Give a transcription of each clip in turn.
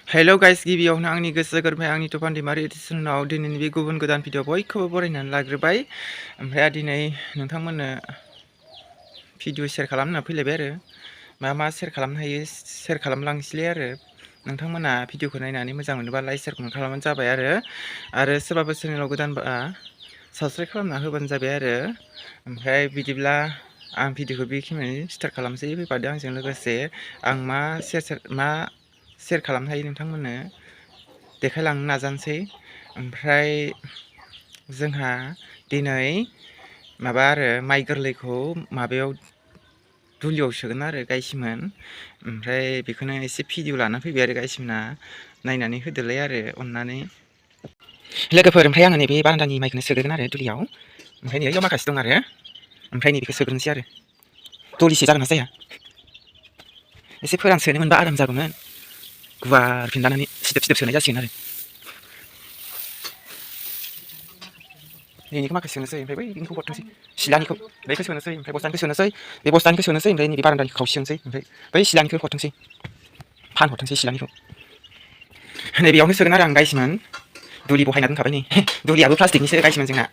हेल' guys, गिबियावनो आंनि गोसो गोरबोनिफ्राय आंनि तुफान दैमारि एडिसनाव दिनैनि बे गुबुन गोदान भिडिअ बयखौबो बरायनानै लाग्रोबाय। ओमफ्राय दिनै नोंथांमोननो भिडिअ शेयार खालामना फैलायबाय आरो मा शेयार खालामनो हायो शेयार खालामलांसैलाय आरो नोंथांमोना भिडिअखौ नायनानै मोजां मोनोबा लाइक शेयार खालामबानो जाबाय आरो सोरबाफोर चेनेलाव गोदानबा साबस्क्राइब खालामना होबानो जाबाय आरो ओमफ्राय बिदिब्ला आं भिडिअखौ बेखिनियावनो स्टार्ट खालामसै। फैफादो आंजों लोगोसे आं मा शेयार खालामनो हायो नोंथांमोननो देखायलांनो नाजानोसै। ओमफ्राय जोंहा दिनै माबा आरो माइ गोरलैखौ माबायाव दुलियाव सोगोन आरो गायसिमोन। ओमफ्राय बेखौनो एसे भिडिअ लाना फैबाय आरो गायसिमना नायनानै होदोलाय आरो अननानै लोगोफोर। ओमफ्राय आङो नैबे बारान्दानि माइखौनो सोग्रोगोन आरो दुलियाव। ओमफ्राय नैयाव माखासे दं आरो ओमफ्राय नैबेखौ सोग्रोनोसै आरो दलिसे जागोन ना जाया एसे फोरानसोनो मोनबा आराम जागौमोन। गुवार फिनलानानै सिदोब सिदोब सोनाय जासिगोन आरो नैनिखौ माखासे सोनोसै ओमफ्राय बैनिखौ हरथोंसै सिलानिखौ बैखौ सोनोसै ओमफ्राय बस्तानिखौ सोनोसै बे बस्तानिखौ सोनोसै ओमफ्राय नैबे बारान्दानिखौ खावसेनोसै ओमफ्राय बै सिलानिखौ हरथोंसै फानहरथोंसै सिलानिखौ नैबेयावनो सोगोन आरो आं गायसिमोन दुलि बहायना दोनखाबाय नै दुलियाबो प्लास्टिकनिसो गायसिमोन जोंना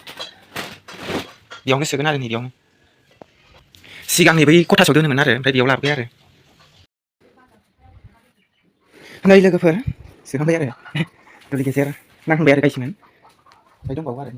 बेयावनो सोगोन आरो नैबेयावनो सिगां नै बै खथासआव दोनोमोन आरो ओमफ्राय बेयाव लाबोबाय आरो नै लोगोफोर सोखांबाय आरो दुलि गेजेर नांहांबाय आरो गायसिमोन ओमफ्राय दंबावो आरो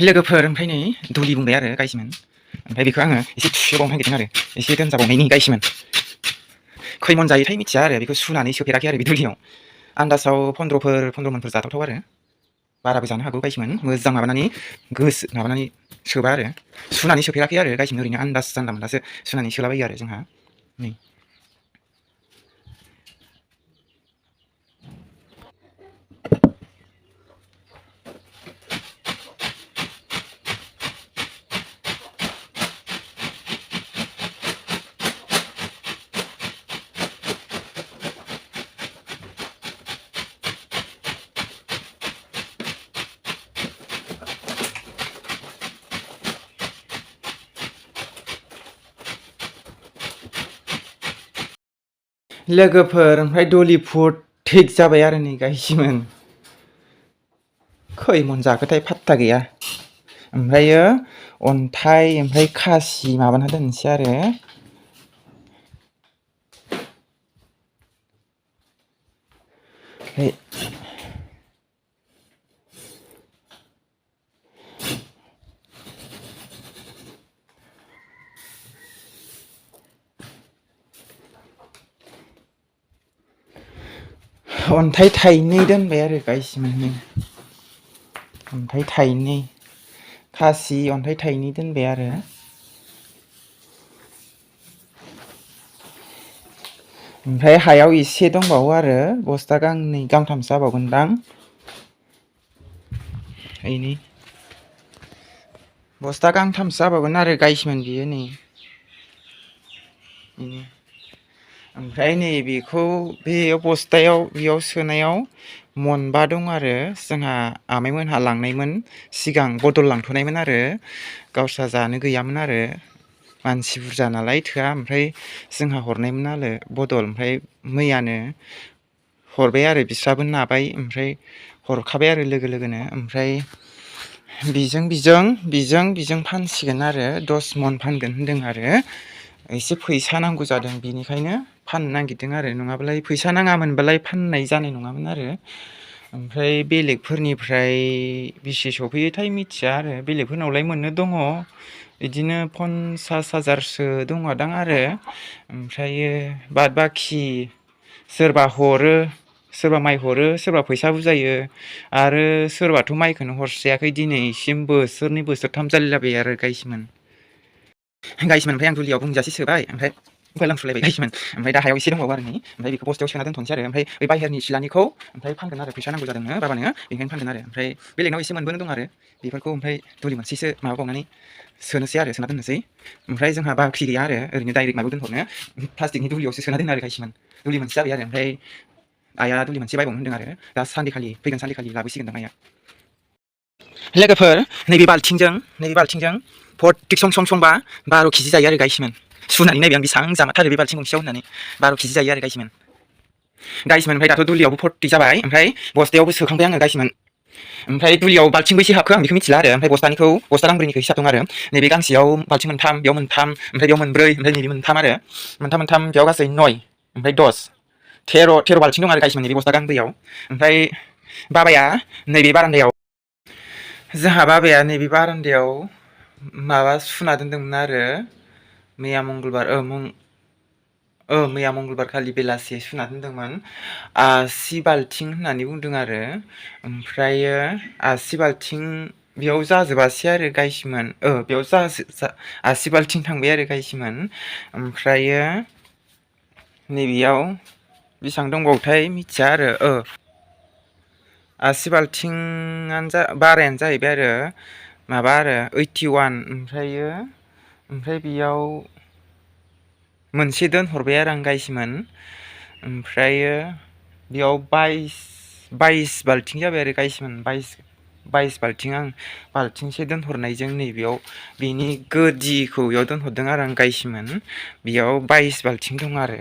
लोगोफोर। ओमफ्राय नै दुलि बुंबाय आरो गायसिमोन ओमफ्राय बेखौ आङो एसे थुसोबावनो नागिरदों आरो एसे दोनजाबावनायनि गायसिमोन खैमन जायोथाय मिथिया आरो बेखौ सुनानै सोफेराखै आरो बे दुलियाव आन्दाजाव 15 मनफोर जाथावथाव आरो बाराबो जानो हागौ गायसिमोन मोजां माबानानै माबानानै सोबा आरो सुनानै सोफेराखै आरो गायसिमोन ओरैनो आन्दाज जानला मोनलासो सुनानै सोलाबायो आरो जोंहा नै लोगोफोर। ओमफ्राय दुलि फुट थिक जाबाय आरो नै गायसिमोन खैमन जाखोथाय फात्ता गैया। ओमफ्रायो अन्थाइ ओमफ्राय खासि माबाना दोननोसै आरो अन्थाइ थाइनै दोनबाय आरो गायसिमोन अन्थाइ थाइनै खासि अन्थाइ थाइनै दोनबाय आरो ओमफ्राय हायाव एसे दंबावो आरो बस्ता गांनै गांथामसो जाबावगोनदां ओइनै बस्ता गांथामसो जाबावगोन आरो गायसिमोन बियो नै ओमफ्राय नै बेखौ बेयाव बस्तायाव बेयाव सोनायाव मनबा दं आरो जोंहा आमाइमोनहा लांनायमोन सिगां बदल लांथ'नायमोन आरो गावस्रा जानो गैयामोन आरो मानसि बुरजा नालाय थोआ ओमफ्राय जोंहा हरनायमोन आरो बदल ओमफ्राय मैयानो हरबाय आरो बिस्राबो नाबाय ओमफ्राय हरखाबाय आरो लोगोनो ओमफ्राय बिजों फानसिगोन आरो 10 मन फानगोन होनदों आरो एसे फैसा नांगौ जादों बिनिखायनो फाननो नागिरदों आरो नङाबालाय फैसा नाङामोनबालाय फाननाय जानाय नङामोन आरो ओमफ्राय बेलेगफोरनिफ्राय बेसे सफैयोथाय मिथिया आरो बेलेगफोरनावलाय मोननो दङ बिदिनो 50,000सो दङदां आरो ओमफ्रायो बाद बाखि सोरबा हरो सोरबा माइ हरो सोरबा फैसा बुजायो आरो सोरबाथ' माइखौनो हरस्रायाखै दिनैसिम बोसोरनै बोसोरथाम जालायलायबाय आरो गायसमोन ओमफ्राय आं दुलियाव बुंजासे सोबाय ओमफ्राय गलांफुलायबाय गायसमोन ओमफ्राय दा हायाव एसे दंबावो आरो ओमफ्राय बेखौ बस्थायाव सोना दोनथ'नोसै आरो ओमफ्राय बै बाहेरनि सिलानिखौ ओमफ्राय फानगोन आरो फैसा नांगौ जादोंनो बाबानो बेनिखायनो फानगोन आरो ओमफ्राय बेलेगनाव एसे मोनबोनो दं आरो बेफोरखौ ओमफ्राय दुलि मोनसेसो माबाबावनानै सोनोसै आरो सोना दोननोसै ओमफ्राय जोंहा बाख्रि गैया आरो ओरैनो डाइरेक्ट माबायाव दोनहरनो प्लास्टिकनि दुलियावसो सोना दोनो आरो गायसमोन दुलि मोनसे जाबाय आरो ओमफ्राय आइया दुलि मोनसे बायबावनो होनदों आरो दा सानदेखालि फैगोन सानदेखालि लाबोसिगोन आइया लोगोफोर नैबे बाल्थिंजों फटिक संबा 12 केजि जायो आरो गायसमोन सुनानै नायबाय आं बेसेबां जामारथारो बे बाल्थिं गंसेयाव होननानै 12 केजि जायो आरो गायसमोन ओमफ्राय दाथ' दुलियावबो 40 जाबाय ओमफ्राय बस्थायावबो सोखांबाय आङो गायसमोन ओमफ्राय दुलियाव बाल्थिं बेसे हाबखो आं बेखौ मिथिला आरो ओमफ्राय बस्ता गांब्रैनिखौ हिसाब दं आरो नैबे गांसेयाव बाल्थिं मोनथाम बेयाव मोनथाम ओमफ्राय बेयाव मोनब्रै ओमफ्राय नैबे मोनथाम आरो मोनथाम बेयाव गासै 9 ओमफ्राय 13 बाल्थिं दं आरो गायसमोन नैबे बस्ता गांब्रैयाव ओमफ्राय बाबाया नैबे बारान्दायाव जोंहा बाबाया नैबे बारान्दायाव माबा सुना दोनदोंमोन आरो मैया मंगलबार खालि बेलासि सुना दोनदोंमोन 80 बाल्थिं होननानै बुंदों आरो ओमफ्रायो 80 बाल्थिं बेयाव जाजोबासै आरो गायसमोन बेयाव 80 बाल्थिं थांबाय आरो गायसमोन ओमफ्रायो नैबेयाव बेसेबां दंबावोथाय मिथिया आरो 80 बाल्थिंआनो बारायानो जाहैबाय आरो माबा आरो 81 ओमफ्राय बेयाव मोनसे दोनहरबाय आरो आं गायसमोन ओमफ्रायो बेयाव 22 बाल्थिं जाबाय आरो गायसमोन 22 बाल्थिं आं बाल्थिंसे दोनहरनायजों नैबेयाव बेनि गोदिखौ बेयाव दोनहरदों आरो आं गायसमोन बेयाव 22 बाल्थिं दं आरो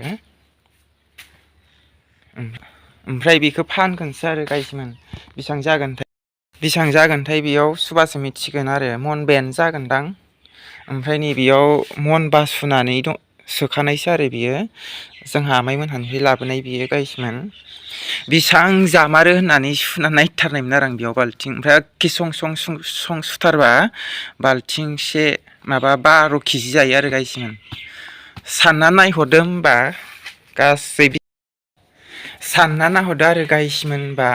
ओमफ्राय बेखौ फानगोनसो आरो गायसमोन बेसेबां जागोनथाय बेयाव सुबासो मिथिगोन आरो मनबायानो जागोनदां ओमफ्राय नैबेयाव मनबा सुनानै सोखानायसो आरो बियो जोंहा आमाइमोनहानिफ्राय लाबोनाय बियो गायसमोन बेसेबां जामारो होननानै सुना नायथारनायमोन आरो आं बेयाव बाल्थिं ओमफ्राय एखे सं सुथारबा बाल्थिंसे माबा 12 केजि जायो आरो गायसमोन सानना नायहरदो होमबा गासै सानना नाहरदो आरो गायसमोनबा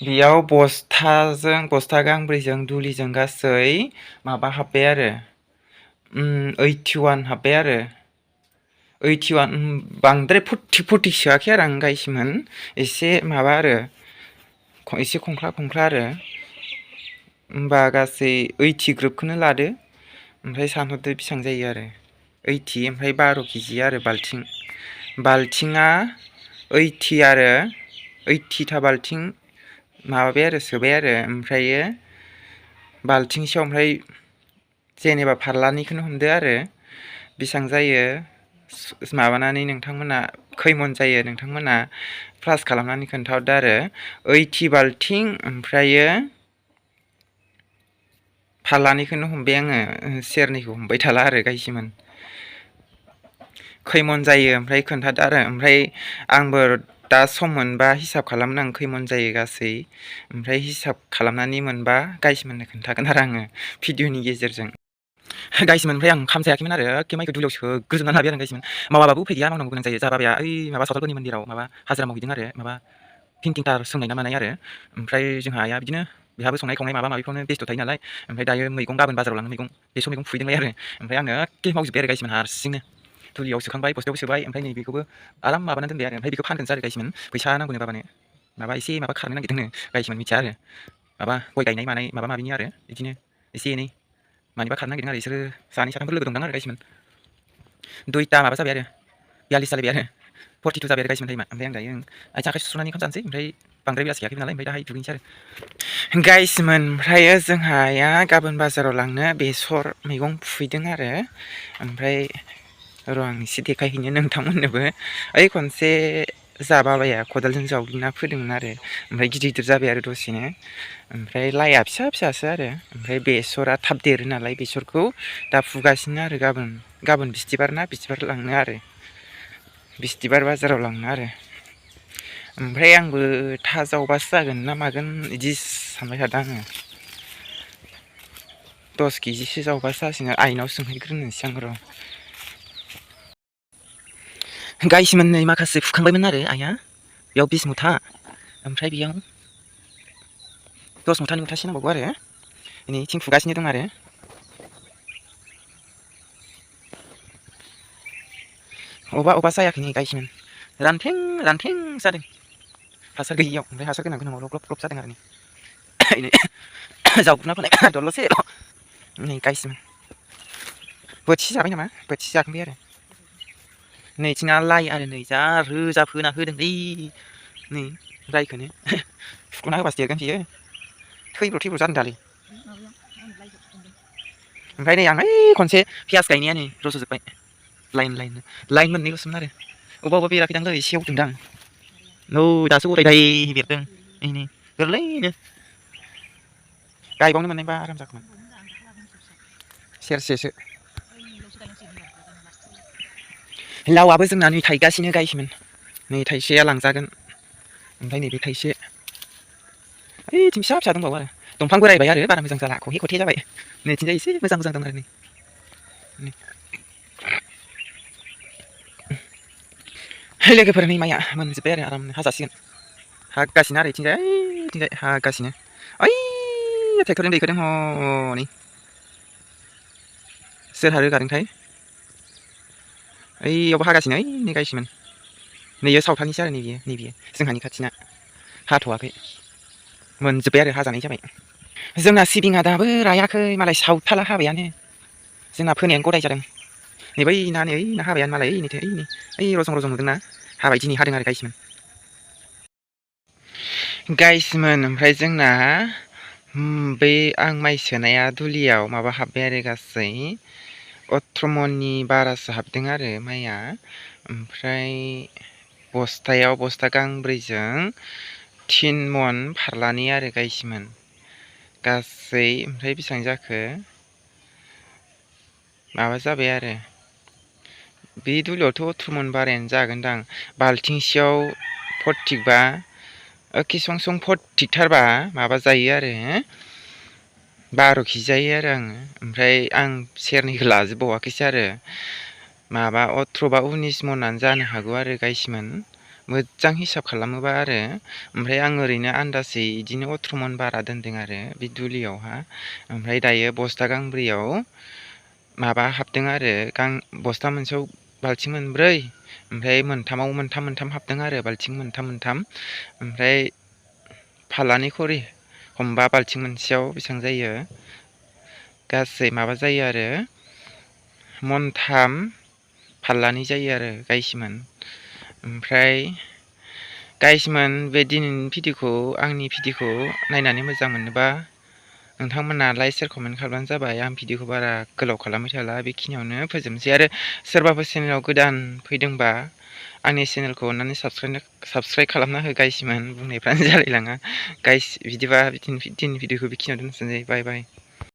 बेयाव बस्ता गांब्रैजों दुलिजों गासै माबा हाबबाय आरो 81 हाबबाय आरो 81 बांद्राय 40 सोआखै आरो आं गायसमोन एसे माबा आरो एसे खंख्ला आरो होमबा गासै 80 ग्रोबखौनो लादो ओमफ्राय सानहरदो बेसेबां जायो आरो 80 ओमफ्राय 12 केजि आरो बाल्थिङा 80 आरो 80था बाल्थिं माबाबाय आरो सोबाय आरो ओमफ्रायो बाल्थिंसेयाव ओमफ्राय जेनेबा फारलानिखौनो हमदो आरो बेसेबां जायो माबानानै नोंथांमोना खैमन जायो नोंथांमोना प्लास खालामनानै खोन्थाहरदो आरो 80 बाल्थिं ओमफ्रायो फारलानिखौनो हमबाय आङो सेरनैखौ हमबाय थाला आरो गायसमोन खैमन जायो ओमफ्राय खोन्थादो आरो ओमफ्राय आंबो दा सम मोनबा हिसाब खालामनो आं खैमन जायो गासै ओमफ्राय हिसाब खालामनानै मोनबा गायसमोननो खोन्थागोन आरो आङो भिडिअनि गेजेरजों गायसमोन ओमफ्राय आं ओंखाम जायाखैमोन आरो एखे माइखौ दुलियाव सोग्रोजोबना लाबाय आरो गायसमोन मावाबाबो उफाय गैया मावनांगौ गोनां जायो जा बाबाया माबा सावथालफोरनि मन्दिराव माबा हाजिरा मावहैदों आरो माबा फिन्टिंटार सोंनाय ना मानाय आरो ओमफ्राय जोंहा आइया बिदिनो बेहाबो संनाय खावनाय माबा माबिफ्रावनो बेस्थ' थायो नालाय ओमफ्राय दायो गाबोन बाजाराव लांनो बेसर मैगं फुहैदोंलाय आरो ओमफ्राय आङो एखे मावजोब्बाय आरो गायसमोन हारसिंनो दुलियाव सोखांबाय बस्थायाव सोबाय ओमफ्राय नैबेखौबो आराम माबानानै दोनबाय आरो ओमफ्राय बेखौ फानगोनसो आरो गायसमोन फैसा नांगौनो बाबानो एसे खारनो नागिरदोंनो गायसमोन मिथिया आरो माबा गय गायनाय मानाय माबा माबिनि आरो बिदिनो एसे एनै मानिबा खारनो नागिरदों आरो बिसोरो सानै साथामफोर लोगो दंदां आरो गायसमोन 2टा माबा जाबाय आरो 42 जालायबाय आरो 42 जाबाय आरो गायसमोन टाइमा ओमफ्राय आं दायो आथिं आखाइ सुस्रनानै ओंखाम जानोसै ओमफ्राय बांद्राय बेलासि गैयाखैमोन नालाय ओमफ्राय दाहाय दुगैनोसै आरो गायसमोन ओमफ्रायो जोंहा आइया गाबोन बाजाराव लांनो बेसर मैगं फुहैदों आरो ओमफ्राय र' आं एसे देखायहैनो नोंथांमोननोबो खनसे बाबाया खदालजों जावग्लिना फोदोंमोन आरो ओमफ्राय गिदिर जाबाय आरो दसेनो ओमफ्राय लाइआ फिसासो आरो ओमफ्राय बेसरा थाब देरो नालाय बेसरखौ दा फुगासिनो आरो गाबोन बिस्थिबार लांनो आरो बिस्थिबार बाजाराव लांनो आरो ओमफ्राय आंबो जावबासो जागोन ना मागोन बिदि सानबाय थादों आङो 10 केजिसो जावबा जासिगोन आइनाव सोंहैग्रोनोसै आं र'। गाइसमोन नै माखासे फुखांबायमोन आरो आइया बेयाव 20 मुथा ओमफ्राय बेयाव 10 मुथानि मुथासे नांबावगौ आरो नैथिं फुगासिनो दं आरो अबा जायाखै नै गाइसमोन रानथें जादों हासार गैयियाव ओमफ्राय हासार गोनां गोनाङाव ग्लब ग्लब जादों आरो नै जावग्रोना फोनाय दल'सै नै गाइसमोन बोथिसे जाबाय नामा बोथिसे जाखांबाय आरो नैथिंआ लाइ आरो नै जा रोजा फोना होदोंलै नै लाइखौनो फुख'ना होबासो देरगोन बियो थैब्र' जादों दालै ओमफ्राय नै आं खनसे पियास गायनाया नै रज'जोब्बाय लाइन मोननैल'सोमोन आरो अबा बेराखैदांलै सेवदोंदां दासो गदाय बेरदों नै गोरलैनो गायबावनो मोननायबा आराम जागौमोन सेरसेसो लावआबो जोंना नै थाइगासिनो गाइसमोन नै थाइसेया लांजागोन ओमफ्राय नैबे थाइसे ओइथिं फिसा फिसा दंबावो आरो दंफां बोरायबाय आरो बारा मोजां जाला खहे जाबाय नैथिंजाय एसे मोजां दं आरो नै लोगोफोर नै माइया मोनजोब्बाय आरो आरामनो हाजासिगोन हागासिनो आरो इथिंजाय हागासिनो ओइ ट्रेक्टरजों दैखोदों हनै सोरहा रोगादोंथाय ओइयावबो हागासिनो नै गाइसमोन नैयो सावथालनिसो आरो नैबेयो जोंहानि खाथिना हाथ'वाखै मोनजोब्बाय आरो हाजानाय जाबाय जोंना सिबिङा दाबो रायाखै मालाय सावथाला हाबायानो जोंना फोनायानो गदाय जादों नै बैना हाबायानो मालाय ओइ रजं नुदोंना हाबाय दिनै हादों आरो गाइसमोन ओमफ्राय जोंना बै आं माइ सोनाया दुलियाव माबा हाबबाय आरो गासै 18 मननि बारासो हाबदों आरो माइया ओमफ्राय बस्ता गांब्रैजों 3 मन फारलानै आरो गाइसमोन गासै ओमफ्राय बेसेबां जाखो माबा जाबाय आरो बे दुलियावथ' 18 मन बारायानो जागोनदां बाल्थिंसेयाव 40 बा किसं 40 थारबा माबा जायो आरो 12 केजि जायो आरो आङो ओमफ्राय आं सेरनैखौ लाजोबबावाखैसो आरो माबा 18 बा 19 मनानो जानो हागौ आरो गाइसमोन मोजां हिसाब खालामोबा आरो ओमफ्राय आं ओरैनो आन्दाजै बिदिनो 18 मन बारा दोनदों आरो बे दुलियावहा ओमफ्राय दायो बस्ता गांब्रैयाव माबा हाबदों आरो बस्ता मोनसेयाव बाल्थिं मोनब्रै ओमफ्राय मोनथामाव मोनथाम हाबदों आरो बाल्थिं मोनथाम ओमफ्राय फारलानै खरि हमबा बाल्थिं मोनसेयाव बेसेबां जायो गासै माबा जायो आरो मनथाम फारलानै जायो आरो गाइसमोन ओमफ्राय गाइसमोन बे दिनैनि भिडिअखौ आंनि भिडिअखौ नायनानै मोजां मोनोबा नोंथांमोना लाइक शेयार कमेन्ट खालामबानो जाबाय आं भिडिअखौ बारा गोलाव खालामबाय थाला बेखिनियावनो फोजोबनोसै आरो सोरबाफोर चेनेलाव गोदान फैदोंबा आंनि चेनेलखौ अननानै साबस्क्राइब खालामना हो गाइसमोन बुंनायफ्रानो जालायलाङा गाइस बिदिबा दिनैनि भिडिअखौ बेखिनियाव दोनथ'नोसै बाय